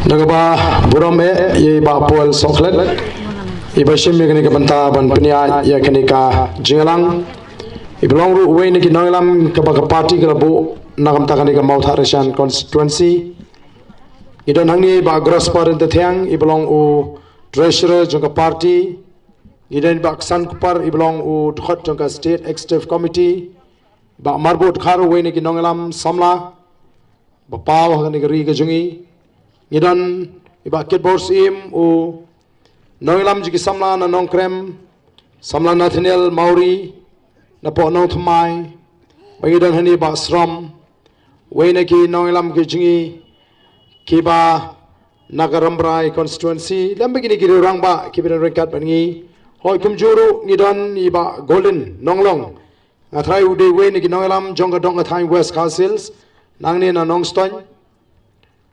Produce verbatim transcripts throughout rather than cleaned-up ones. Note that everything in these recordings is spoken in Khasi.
Da kaba burom eh ïa i Bah Paul Sohkhlet iba shim ïa kane ka bynta ban pynïaid ïa kane ka jingïalang. Iba long ruh uwei na ki nongïalam kaba ka party ka la buh na ka bynta kane ka Mawthadraishan constituency. Ngi don hangne i Bah Grosper Ryntathiang iba long u treasurer jong ka party. Ngi don i Bah Ksan Kupar iba long u dkhot jong ka state executive committee. Bah Marbud Khar uwei na ki nongïalam samla ba paw ha kane ka ri ka jong ngi. Ngi don i Bah Kitbor Syiem u nongïalam jong ki samla na Nongkrem, samla Nathaniel Mawrie na poh Nongthymmai. Ba ngi don hangne i Bah Srom uwei na ki nongïalam ki jong ngi kiba na ka Rambrai constituency, lem bad kine ki rangbah kiba don ryngkat bad ngi. Hooid kumjuh ruh ngi don i Bah Golden Nonglong. Nga tharai u dei uwei na ki nongïalam jong ka dong ka thaiñ West Khasi Hills nangne na Nongstoiñ.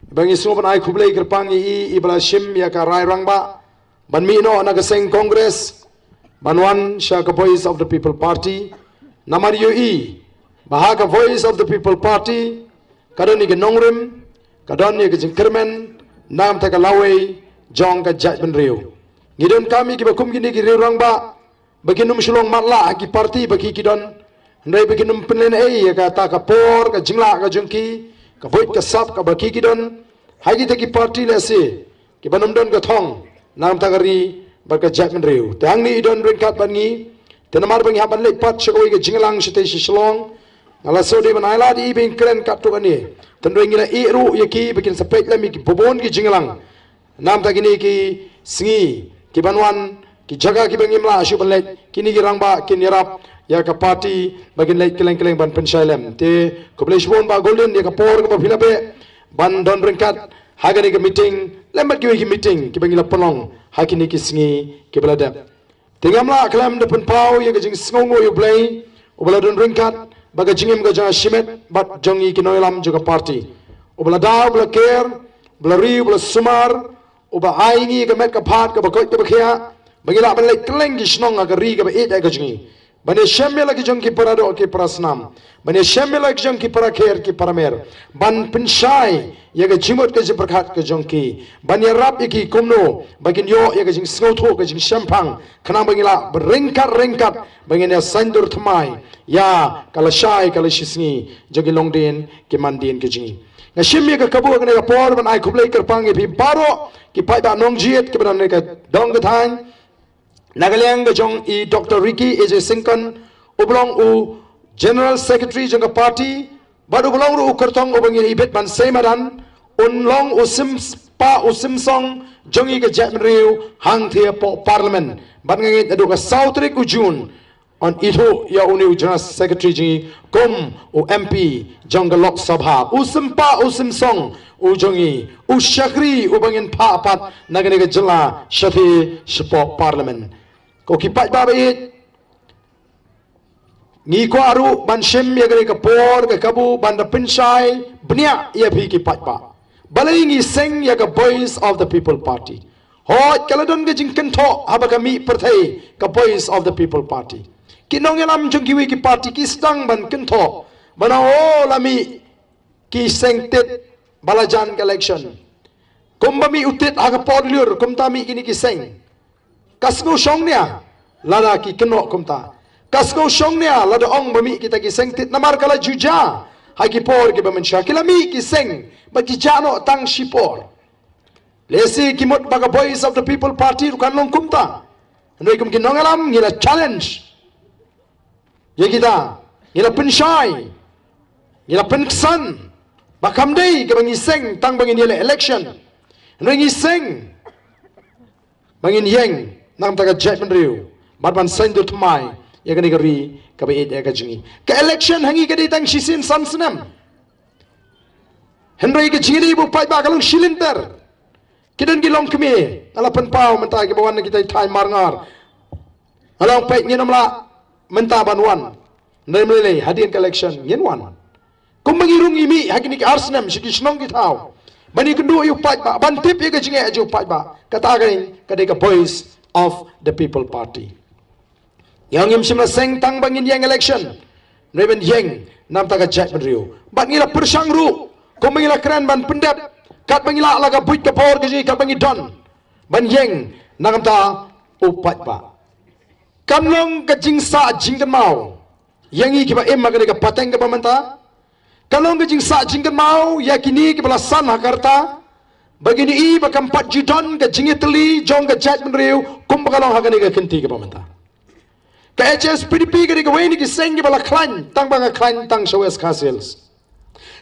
Ba ngi sngewbha ban ai khublei kyrpang ïa i iba la shim ïa ka rai rangbah ban mih noh na ka seng Congress ban wan sha ka Voice of the People Party. Namar ïohi ba ha ka Voice of the People Party ka don ïa ka nongrim, ka don ïa ka jingkyrmen na ka bynta ka lawei jong ka jaitbynriew. Ngi donkam ïa kiba kum kine ki rangbah ba kin ym shu long matlah ha ki party ba ki ki don. Hynrei ba kin ym pynlehnohei ïa kata ka por ka jinglah ka jong ki, ka buit ka sap kaba ki ki don ha kita ki party lehse kiba ym don ka thong na ka bynta ka ri bad ka jaitbynriew. Te hangne i don ryngkat bad ngi. Te namar ba ngi hap ban leit pat sha kawei ka jingïalang shatei sha Shillong, nga la shu dei ban ai lad ïa i ba in kren katto katne. Te hynrei ngi la ïeh ruh ïa ki ba kin sa peit lem ïa ki bun ki jingïalang na ka bynta kine ki sngi kiban wan, ki jaka kiba ngim lah shuh ban leit, kine ki rangbah kin ïarap ïa ka party ba kin leit kylleng kylleng ban pynshai lem. Te khublei shibun Bah Golden ïa ka por kaba phi la beh ban don ryngkat ha kane ka meeting lem bad kiwei ki meeting kiba ngi la pynlong ha kine ki sngi kiba la dep. Te ngam lah khlem da pynpaw ïa ka jingsngewnguh ïa U Blei uba la don ryngkat bad ka jingim ka jong ka shimet bad jong ngi ki nongïalam jong ka party. Uba la da, uba la ker, uba la ri, uba la sumar, uba ai ngi ka met ka phad kaba koit kaba khiah ba ngi lah ban leit kylleng ki shnong ha ka ri kaba ïeit ïa ka jong ngi. Ban ïashem ïa la ki jong ki para doh ki para snam, ban ïashem ïa la ki jong ki para kher ki para mer, ban pynshai ïa ka jingmut ka jingpyrkhat ka jong ki, ban ïarap ïa ki kumno ba kin ïoh ïa ka jingsngewthuh ka jingshemphang, khnang ba ngin lah ryngkat ryngkat ba ngin ïa saiñdur thymmai ïa ka lashai ka lashisngi jong ki longdien ki mandien ki jong ngi. Nga shim ïa ka kabu kane ka por ban ai khublei kyrpang ïa phi baroh ki paidbah nongjied kiba don ha kane ka dong ka thaiñ. Na ka liang ka jong i Doctor Ricky A J Syngkon, uba long u General Secretary jong ka party bad uba long ruh u kyrtong uba ngi ibit ban sei madan, un long u simspah u simsong jong ngi ka jaitbynriew hangthie hapoh Parliament. Bad nga ngeit naduh ka saw tarik u June yn ithuh ïa une u General Secretary jong ngi kum u M P jong ka Lok Sabha, u simspah u simsong u jong ngi, u shakri uba ngin phah pat na kane ka jylla shathie shapoh Parliament. Ko ki paidbah ba ïeit, ngi kwah ruh ban shim ïa kane ka por ka kabu ban da pynshai bniah ïa phi ki paidbah. Balei ngi seng ïa ka Voice of the People Party? Hooid, ka la don ka jingkynthoh haba ka mih pyrthei ka Voice of the People Party. Ki nongïalam jong kiwei ki party ki sdang ban kynthoh ban ong, oh, la mih ki seng tit ba la jan ka election. Kumba mih u tit ha ka por lyiur, kumta mih kine ki seng. Ka sngew shong nia lada ki kynnoh kumta. Ka sngew shong nia lada ong ba mih kita ki seng tit, namar ka la ju jia ha ki por kiba mynshuwa. Ki la mih ki seng bad ki jah noh tang shipor. Lehse ki mut ba ka Voice of the People Party ruh kan long kumta. Hynrei kum ki nongïalam ngi la challenge ïa kita, ngi la pynshai, ngi la pynksan ba kam dei kaba ngi seng tang ba ngin ïaleh election. Hynrei ngi seng ba ngin ïeng na ka bynta ka jaitbynriew bad ban saiñdur thymmai ïa kane ka ri kaba ïeit ïa ka jong ngi. Ka election ha ngi ka dei tang shisien san snem. Hynrei ka jingïadei bad u paidbah ka long shi lynter. Ki don ki longkmie, nga la pynpaw mynta kiba wan na kita ki thaiñ mar ngar. Nga la ong peit, ngin ym lah mynta ban wan. Hynrei ym lei lei, hadien ka election ngin wan. Kumba ngi rung ngi mih ha kine ki ar snem sha ki shnong ki thaw ban ïakynduh ïa u paidbah, ban tip ïa ka jingeh jong u paidbah. Kata ka dei, ka dei ka Voice of the People Party. Ngi ong ngim shym la seng tang ba ngin ïeng election, hynrei ban ïeng na ka bynta ka jaitbynriew. Bad ngi la pyrshang ruh, kumba ngi la kren, ban pyndep Katba ngi lah la ka buit ka bor ka jong ngi, katba ngi don ban ïeng na ka bynta u paidbah. Kan long ka jingsah jingkynmaw ïa ngi kiba im ha kane ka pateng kaba mynta. Kan long ka jingsah jingkynmaw ïa kine kiba la san ha ka rta, ba kin ïohi ba kam pat ju don ka jingïatylli jong ka jaitbynriew kumba ka long ha kane ka kynti kaba mynta. Ka H S P D P ka dei kawei na ki seng kiba la khlaiñ, tang ba nga khlaiñ tang sha West Khasi Hills.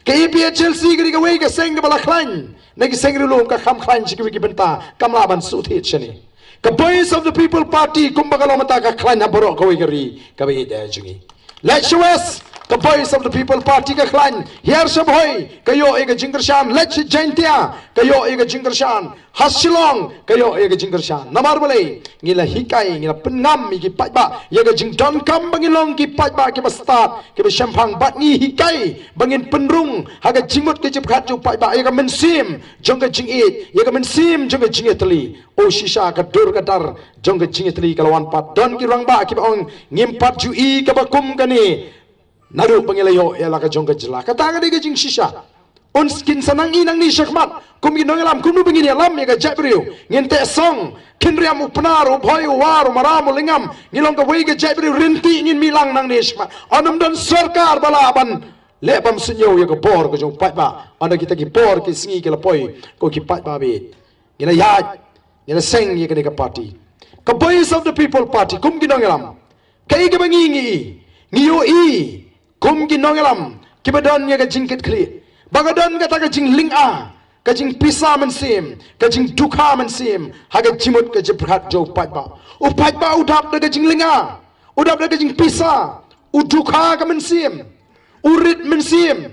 Ka A P H L C ka dei kawei ka seng kaba la khlaiñ na ki seng ri lum, ka kham khlaiñ sha kiwei ki bynta, kam lah ban shu thied shane. Ka Voice of the People Party kumba ka long mynta ka khlaiñ ha baroh kawei ka ri kaba ïeit da jong ngi. Leit sha West, ka Voice of the People Party ka khlaiñ, hiar sha Bhoi ka ïoh ïa ka jingkyrshan, leit sha Jaintia ka ïoh ïa ka jingkyrshan, ha Shillong ka ïoh ïa ka jingkyrshan. Namar balei? Ngi la hikai, ngi la pynngam ïa ki paidbah ïa ka jingdonkam ba ngin long ki paidbah kiba stad, kiba shemphang, bad ngi hikai ba ngin pynrung ha ka jingmut ka jingpyrkhat jong u paidbah ïa ka mynsiem jong ka jingïeit, ïa ka mynsiem jong ka jingïatylli. O shisha ka dur ka dar jong ka jingïatylli ka la wan pat. Don ki rangbah kiba ong ngim pat ju i kaba kum kane naduh ba ngi la ïoh ïa la ka jong ka jylla. Kata ka dei ka jingshisha. Kin sa nang i nangne shakhmat kum ki nongïalam, kumno ba ngin ïalam ïa ka jaitbynriew? Ngin teh song, khynriam u Pnar, u Bhoi, u War, u Maram, u Lyngngam, ngin long kawei ka jaitbynriew ryntih, ngin mih lang nangne shakhmat. Ynda ym don sorkar ba lah ban leh bam sniew ïa ka bor ka jong u paidbah, ynda kita ki por ki sngi ki la poi, ko ki paidbah bad ngi la ïaid, ngi la seng ïa kane ka party, ka Voice of the People Party, kum ki nongïalam. Kaei kaba ngi, ngi i, ngi ïohi kum ki nongïalam kiba don ïa ka jingkitkhlieh ba ka don kata ka jinglynga, ka jingpisa mynsiem, ka jingdukha mynsiem ha ka jingmut ka jingpyrkhat jong u paidbah. U paidbah u dap da ka jinglynga, u dap da ka jingpisa, u dukha ka mynsiem, u rit mynsiem.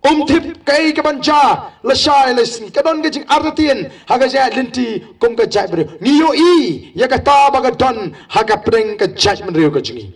Um tip kaei kaban jia lashai lashisngi. Ka don ka jingartatien ha ka jait lynti kum ka jaitbynriew. Ngi ïohi ïa kata ba ka don ha ka pdeng ka jaitbynriew ka jong ngi.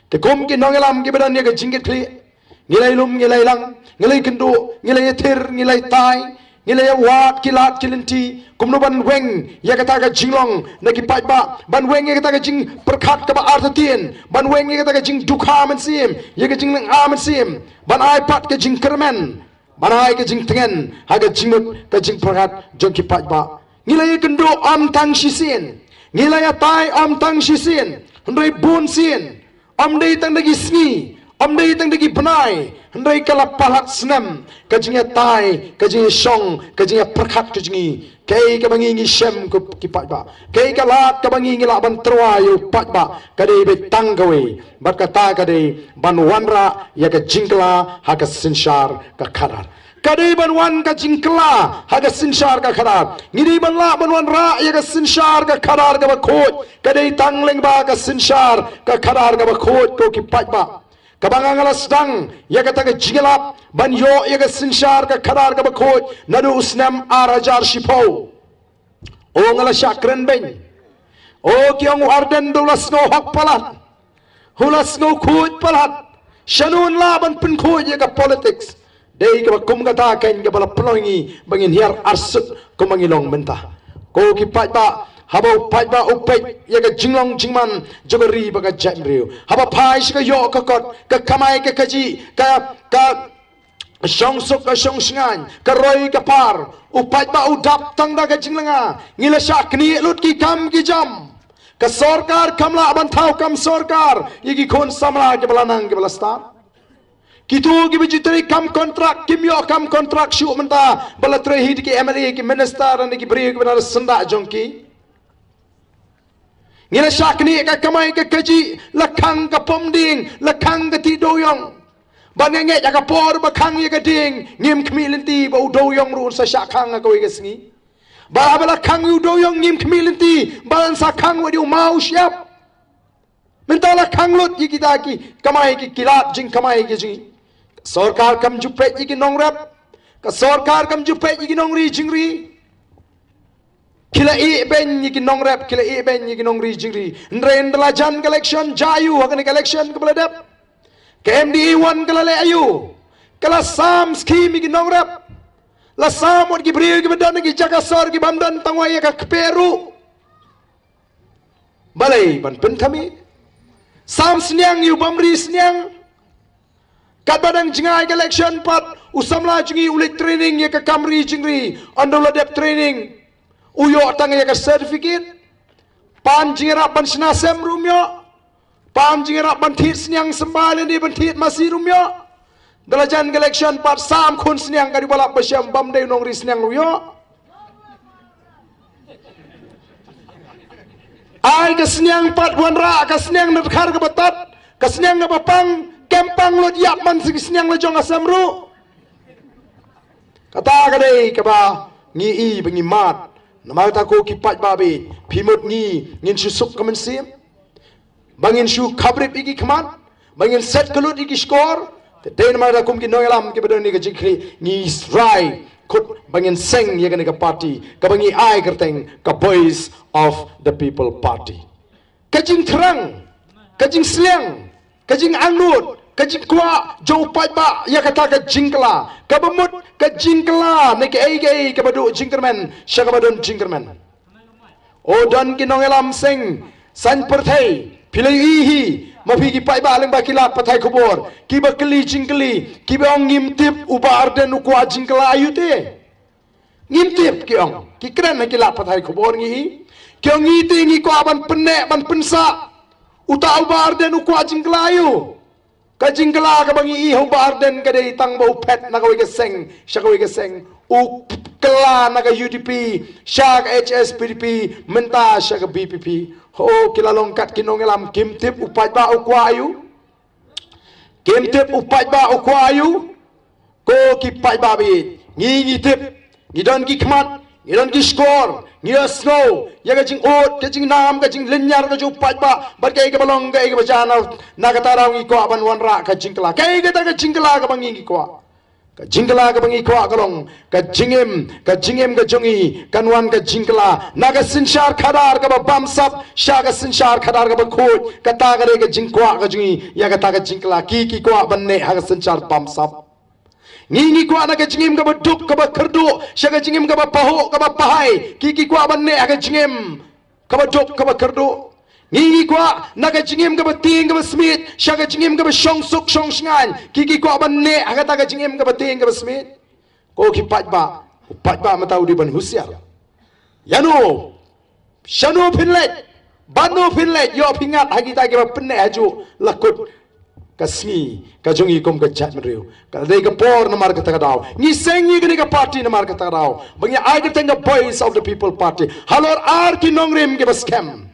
Te kum ki nongïalam kiba don ïa ka jingkitkhlieh, ngi la ïalum, ngi la ïalang, ngi la ïakynduh, ngi la ïathir, ngi la ïatai, ngi la ïawad ki lad ki lynti kumno ban weng ïa kata ka jinglong na ki paidbah, ban weng ïa kata ka jingpyrkhat kaba artatien, ban weng ïa kata ka jingdukha mynsiem, ïa ka jinglynga mynsiem, ban ai pat ka jingkyrmen, ban ai ka jingtngen ha ka jingmut ka jingpyrkhat jong ki paidbah. Ngi la ïakynduh ym tang shisien, ngi la ïatai ym tang shisien, hynrei bun sien. Ym dei tang da ki sngi, ym dei tang da ki bnai, hynrei ka la palat snem ka jingïatai, ka jingïashong, ka jingïapyrkhat ka jong ngi. Kaei kaba ngi, ngi shem ko ki paidbah, kaei ka lad kaba ngi, ngi lah ban tyrwa ïa u paidbah, ka dei beit tang kawei, bad kata ka dei ban wanrah ïa ka jingkylla ha ka synshar ka khadar. Ka dei ban wan ka jingkylla ha ka synshar ka khadar. Ngi dei ban lah ban wanrah ïa ka synshar ka khadar kaba khuid. Ka dei tang lyngba ka synshar ka khadar kaba khuid, ko ki paidbah, kaba nga, nga la sdang ïa kata ka jingïalap ban ïoh ïa ka synshar ka khadar kaba khuid naduh u snem ar hajar shiphew. O, nga la shah kren beiñ. O, ki ong u Ardent u la sngewhok palat, u la sngewkhuid palat. Shano un lah ban pynkhuid ïa ka politics? Dei kaba kum kata kein kaba la pynlong ïa ngi ba ngin hiar arsut kumba ngi long mynta. Ko ki paidbah, haba u paidbah u peit ïa ka jinglong jingman jong ka ri bad ka jaitbynriew, haba phai sha ka ïoh ka kot, ka kamai ka kajih, ka, ka shongsuk ka shongshngaiñ, ka roi ka par, u paidbah u dap tang da ka jinglynga. Ngi la shah knieh lut ki kam ki jam. Ka sorkar kam lah ban thaw kam sorkar ïa ki khun samla kiba la nang kiba la stad. Kito kiba ju trei kam kontrak kim ïoh kam kontrak shuh mynta ba la trei hi da ki M L A, ki minister, ne ki briew kiba na syndah jong ki. Ngi la shah knieh ka kamai ka kajih, la khang ka pom dieng, la khang ka tih dewïong. Ba nga ngeit ha ka por ba khang ïa ka dieng ngim khmih lynti ba u dewïong ruh un sa shah khang ha kawei ka sngi. Ba haba la khang ïa u dewïong ngim khmih lynti ba un sa khang wat ïa u maw u shyiap. Mynta la khang lut ïa kita ki kamai, ki, ki lad jingkamai ki jong ngi. Ka sorkar kam ju peit ïa ki nongrep. Ka sorkar kam ju peit ïa ki nongri jingri. Ki la ïeh beiñ ïa ki nongrep, ki la ïeh beiñ ïa ki nongri jingri. Hynrei ynda la jan ka election, jia ïa u ha kane ka election kaba la dep. Ka M D A wan ka la leh aïu? Ka la sam skhim ïa ki nongrep. La sam wat ki briew kiba don ha ki jaka sor, ki bym don tangwei ïa ka kper ruh. Balei ban pynthame? Sam sniang ïa u bym ri sniang. Katba dang jngai ka election pat, U samla jong ngi u leit training ïa ka kam ri jingri, ynda u la dep training u ïoh tang ïa ka certificate. Pan jingïarap ban shna sem ruh um ïoh. Pan jingïarap ban thied sniang symbai lane ban thied masi ruh um ïoh. Da la jan ka election pat sam khun sniang ka dei ba lap ba shem, bam dei u nongri sniang ruh ïoh. Ai ka sniang pat wanrah, ka sniang na dkhar kaba tad, ka sniang kaba pang, kem pang lut ïap man sa ki sniang la jong ka sem ruh. Kata ka dei kaba ngi i ba ngi mad. Namar kata ko ki paidbah, phi mut ngi ngin shu suk ka mynsiem, ba ngin shu khabrip ïa ki khmat, ba ngin set ka lut ïa ki shkor. Te dei namar kata kum ki nongïalam kiba don ïa ka jingkyrkhu ngi rai kut ba ngin seng ïa kane ka party kaba ngi ai kyrteng ka Voice of the People Party. Ka jingthrang, ka jingsliang, ka jingangnud, ka jingkwah jong u paidbah ïa kata ka jingkylla, kaba mut ka jingkylla na kaei kaei kaba duh jingkyrmen sha kaba don jingkyrmen. O don ki nongïalam seng saiñ pyrthei, phi la ïohi hi, ma phi ki paidbah lyngba ki lad pathai khubor kiba kylli jingkylli, kiba ong ngim tip u Bah Ardent u kwah jingkylla aïu te. Ngim tip, ki ong, ki kren ha ki lad pathai khubor ngi i. Ki ong ngi te ngi kwah ban pynneh ban pynsah, uta u Bah Ardent u kwah jingkylla aïu. Ka jingkylla kaba ngi i ha u Bah Ardent ka dei tang ba u phet na kawei ka seng sha kawei ka seng. U kylla na ka U D P sha ka H S P D P, mynta sha ka V P P. Ho, ki la long kat ki nongïalam, kim tip u paidbah u kwah aïu. Kim tip u paidbah u kwah aïu. Ko ki paidbah, ngi ngi tip, ngi don ki khmat, ngi don ki shkor, ngi da sngew ïa ka jingud, ka jingnam, ka jinglynñiar ka jong u paidbah bad kaei kaba long, kaei kaba jia. Na kata daw ngi kwah ban wanrah ka jingkylla, kaei kata ka jingkylla kaba ngi ngi kwah. Ka jingkylla kaba ngi kwah ka long ka jingim, ka jingim ka jong ngi kan wan ka jingkylla na ka synshar khadar kaba bamsap sha ka synshar khadar kaba khuid. Kata ka dei ka jingkwah ka jong ngi ïa kata ka jingkylla. Ki ki kwah ban neh ha ka synshar bamsap. Ngi ngi kwah na ka jingim kaba duk kaba kyrduh sha ka jingim kaba pahuh kaba pahai. Ki ki kwah ban neh ha ka jingim kaba duk kaba kyrduh. Ngi ngi kwah na ka jingim kaba tieng kaba smiej sha ka jingim kaba shongsuk shongshngaiñ. Ki ki kwah ban neh ha kata ka jingim kaba tieng kaba smiej. Ko ki paidbah, u paidbah mynta u dei ban husiar. Ïano, shano phin leit, bad no phin leit, ïoh phi ngat ha kita kiba pynneh hajuh la kut ka sngi ka jong ngi kum ka jaitbynriew. Ka dei ka por namar kata ka daw ngi seng ïa kane ka party, namar kata ka daw ba ngi ai kyrteng ka Voice of the People Party halor ar ki nongrim kiba skhem.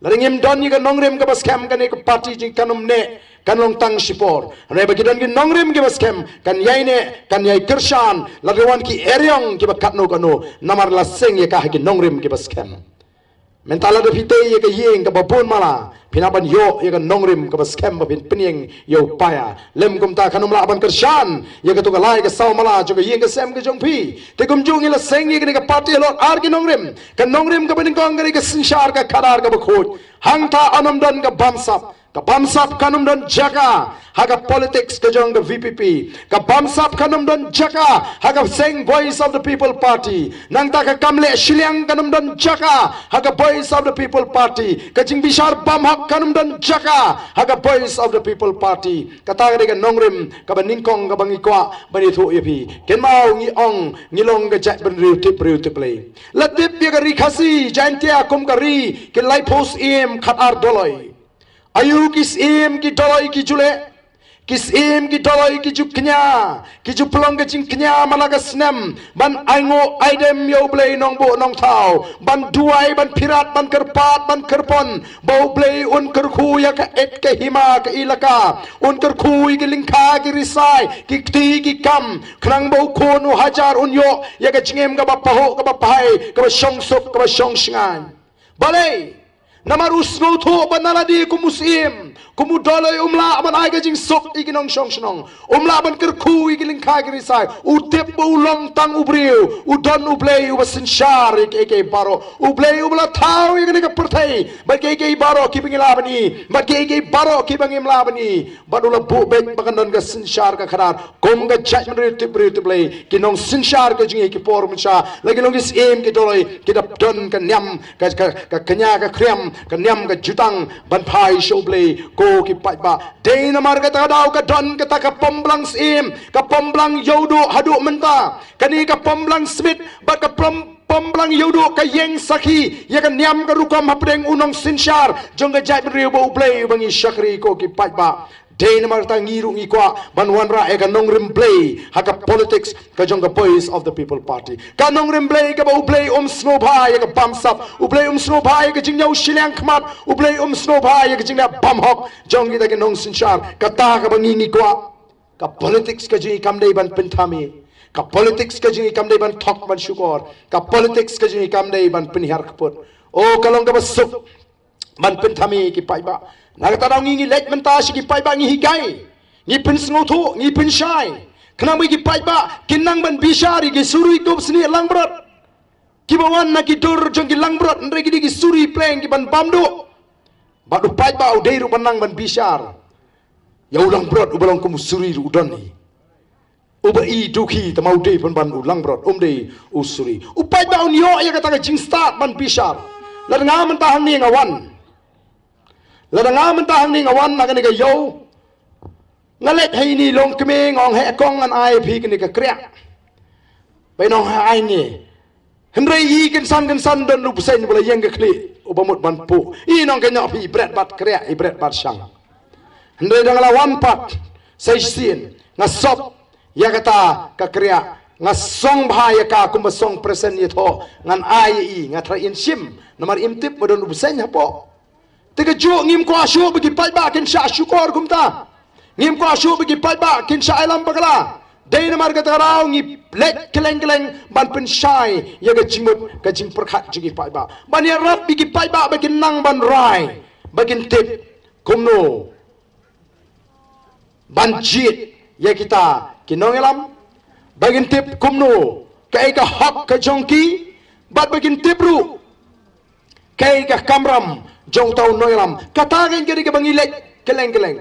Lada ngim don ïa ka nongrim kaba skhem, kane ka party jong ngi kan ym neh, kan long tang shipor. Hynrei ba ki don ki nongrim kiba skhem, kan ïai neh, kan ïai kyrshan lada wan ki eriong kiba katno katno, namar la seng ïa ka ha ki nongrim kiba skhem. Mynta lada phi tei ïa ka ïing kaba bun mala, phi nang ban ïoh ïa ka nongrim kaba skhem ba phin pynïeng ïa u paia. Lym kumta kan ym lah ban kyrshan ïa kato ka lai ka saw mala jong ka ïing ka sem ka jong phi. Te kumjuh ngi la seng ïa kane ka party halor ar ki nongrim. Ka nongrim kaba nyngkong ka dei ka synshar ka khadar kaba khuid. Hangta kan ym don ka bamsap. Ka bamsap kan ym don jaka ha ka politics ka jong ka V P P. Ka bamsap kan ym don jaka ha ka seng Voice of the People Party. Nangta ka kam leh shiliang kan ym don jaka ha ka Voice of the People Party. Ka jingbishar bymhok kan ym don jaka ha ka Voice of the People Party. Kata ka dei ka nongrim kaba nyngkong kaba ngi kwah ban ïathuh ïa phi. Kynmaw, ngi ong ngi long ka jaitbynriew tip briew tip Blei. La tip ïa ka Ri Khasi Jaintia kum ka ri ki laiphew syiem khatar doloi. Aïu ki syiem ki doloi ki ju leh? Ki syiem ki doloi ki ju kñia, ki ju pynlong ka jingkñia man la ka snem ban ainguh aidem ïa U Blei Nongbuh Nongthaw, ban duwai, ban phirat, ban kyrpad, ban kyrpon ba U Blei un kyrkhu ïa ka et ka hima ka ilaka, un kyrkhu ïa ki lyngkha ki risai, ki kti ki kam, khnang ba u khun u hajar un ïoh ïa ka jingim kaba pahuh kaba pahai, kaba shongsuk kaba shongshngaiñ. Balei? Namar u sngewthuh ba na lade kum u syiem, kum u doloi, um lah ban ai ka jingsuk ïa ki nongshong shnong, um lah ban kyrkhu ïa ki lyngkha ki risai. U tip ba u long tang u briew, u don U Blei uba synshar ïa kiei kiei baroh, U Blei uba la thaw ïa kane ka pyrthei bad kiei kiei baroh kiba ngi lah ban i, bad kiei kiei baroh kiba ngim lah ban i. Bad u la buh beit ba kan don ka synshar ka khadar kum ka jaitbynriew tip briew tip Blei. Ki nongsynshar ka jong ngi ki por mynshuwa la ki long ki syiem ki doloi, ki da don ka niam ka, ka, ka kñia ka khriam, ka niam ka jutang ban phai sha U Blei. Ko Ko ki paidbah, dei namar kata ka daw ka don kata ka Pemblang Syiem, ka Pemblang Ïewduh haduh mynta, kane ka Pemblang Smit bad ka Pem-, Pemblang Ïewduh ka ïeng sakhi ïa ka niam ka rukom hapdeng u nongsynshar jong ka jaitbynriew bad U Blei uba ngi shakri. Ko ki paidbah, dei namar kata ngi ruh ngi kwah ban wanrah ïa ka nongrim Blei ha ka politics ka jong ka Voice of the People Party. Ka nongrim Blei kaba U Blei um sngewbha ïa ka bamsap, U Blei um sngewbha ïa ka jingñiew shiliang khmat, U Blei um sngewbha ïa ka jingleh bymhok jong kita ki nongsynshar. Kata kaba ngi ngi kwah. Ka politics ka jong ngi kam dei ban pynthame. Ka politics ka jong ngi kam dei ban thok ban shukor. Ka politics ka jong ngi kam dei ban pynhiar kput. O, ka long kaba suk ban pynthame ki paidbah. Na kata daw ngi ngi leit mynta sha ki paidbah, ngi hikai, ngi pynsngewthuh, ngi pynshai. Khnang ba ki paidbah kin nang ban bishar ïa ki suri tup snieh langbrot kiba wan na ki dur jong ki langbrot, hynrei ki dei ki suri pleng ki ban bam duh. Bad u paidbah u dei ruh ban nang ban bishar ïa u langbrot uba long kum u suri ruh u don hi. Uba i dukhi, tangba u dei pynban u langbrot, um dei u suri. U paidbah un ïoh ïa kata ka jingstad ban bishar. Lada nga mynta hangne nga wan, lada nga mynta hangne nga wan na kane ka ïew, nga leit ha ine i longkmie, nga ong, "Heh kong, ngan ai phi kane ka kriah." Ba in ong, "Heh, ai ngi." Hynrei i kynsan kynsan don u bseiñ uba la ïeng ka khlieh uba mut ban puh. In ong, "Ka ñiah phi, i bret bad kriah, i bret bad shang." Hynrei da nga la wan pat sa shisien, nga sop ïa kata ka kriah, nga song bha ïa ka kumba song present ïathoh, ngan ai ïa i, nga tharai in shim, namar im tip ba don u bseiñ hapoh. Te kajuh ngim kwah shuh ba ki paidbah kin shah shukor kumta. Ngim kwah shuh ba ki paidbah kin shah ïalam bakla. Dei namar kata ka daw ngi leit kylleng kylleng ban pynshai ïa ka jingmut ka jingpyrkhat jong ki paidbah, ban ïarap ïa ki paidbah ba kin nang ban rai, ba kin tip kumno ban jied ïa kita ki nongïalam, ba kin tip kumno kaei ka hok ka jong ki, bad ba kin tip ruh kaei ka kamram jong uta u nongïalam. Kata ka dei kaba ngi leit kylleng kylleng.